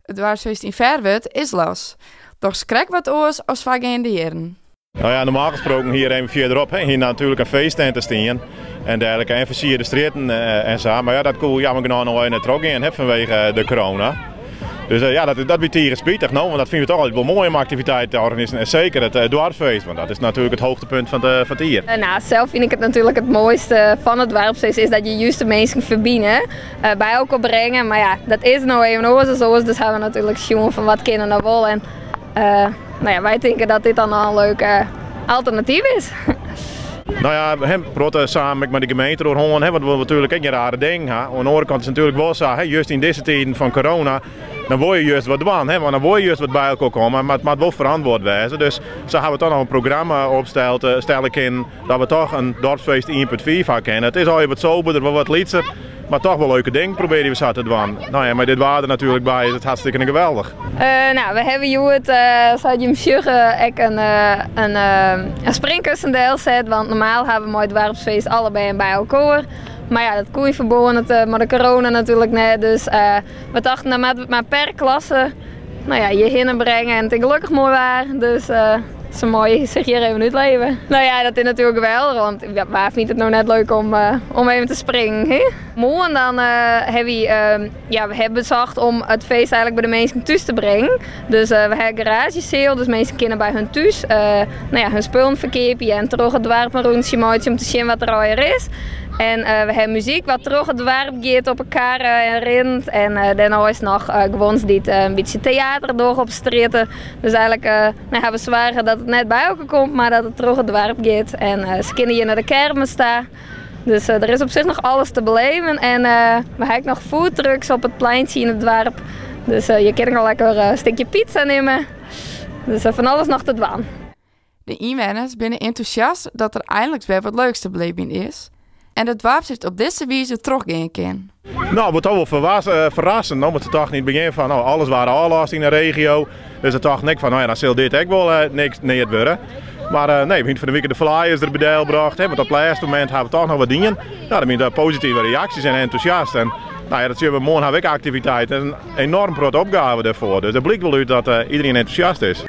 It doarpsfeest yn Ferwert is los. Dochs krekt wat oars as foargeande jierren. Nou ja, normaal gesproken hier even fierderop hè, hier natuurlijk in feesttent te stean en dergelijke en fersierde strjitten en sa. Mar ja, dat koe jammer genôch noch even net trochgean hè, fanwege de corona. Dus ja, dat wie tige spitich no, want dat fine we toch altyd wol moai om aktiviteiten te organiseren. En seker it doarpsfeest, want dat is natuerlik it hoogtepunt fan it jier. Nou, sels fyn ik it natuerlik it moaiste fan it doarpsfeest is dat je juist de minsken ferbine, by elkoar bringe. Mar ja, dat is no even oars as oars, dus ha we natuerlik sjoen fan wat kin der no wol. En nou ja, wy tinke dat dit dan al in leuk alternatyf is. Nou ja, we hawwe in protte samen ek mei de gemeente oer hân, want we wolle natuerlik ek gjin rare dingen ha. Oan de oare kant is it natuerlik wol sa, juist yn dizze tiden fan corona, dan wol je juist wat dwaan, want dan wol je juist wat by elkoar komme, mar it moat wol ferantwurd wêze. Dus sa hawwe we toch noch in programma opsteld, stelle kinnen, dat we toch in dorpsfeest 1.5 ha kinne. It is allegear wat soberder, wol wat lytser, mar toch wol leuke dingen probearje we sa te dwaan. Nou ja, mei dit waar der natuerlik by is it hartstikke geweldich. Nou, we hawwe hjoed, sa't jim sjogge, ek in springkussen delset. Want normaal hawwe we mei it doarpsfeest alle bern by elkoar. Mar ja, dat koe yn ferbân mei de corona natuerlik net. Dus we tochten, dan moatte we it mar per klasse, nou ja, hjirhinne bringe. En it is gelokkich moai waar, dus se meie sich hjir even útleve. Nou ja, dat is natuerlik geweldich, want wa fynt it no net leuk om even te springen, hè? Moarn dan hawwe wy, ja, we hawwe besocht om it feest eigenlik by de minsken thús te bringen. Dus we hawwe garage sale, dus minsken kinne by hun thús, nou ja, hun spullen ferkeapje en troch it doarp in rûntsje meitsje om te sjen wat der allegear is. En we hawwe muzyk wat troch it doarp giet op 'e karre en rint. En dêrneist noch guons dy't in bytsje teater dogge op strjitte. Dus eigenlik nou, hawwe we soarge dat it net by elkoar komt, mar dat it troch it doarp giet. En se kinne hjir nei de kermis ta. Dus der is op sich noch alles te beleven. En we hawwe ek noch foodtrucks op it pleintsje yn it doarp. Dus je kinne ek noch lekker in stikje pizza nimme. Dus fan alles noch te dwaan. De ynwenners binne entûsjast dat der einliks wer wat leuks te belibjen is en it doarpsfeest op dizze wize trochgean kin. No, wat toch wol ferrassend, no, want se tochten yn it begjin fan, no, alles waard ôflast yn de regio. Dus se tochten ek fan, no ja, dan sil dit ek wol niks neat wurde. Mar nee, we hiene fan de wike de flyers der by delbrocht, hè, want op it lêste momint hawwe we toch noch wat dien. No, der wiene positive reaksjes en entûsjast. En no ja, dat sjogge we, moarn hawwe we ek aktiviteit en in enoarm protte opgave dêrfoar. Dus dat blykt wol út dat iderien entûsjast is.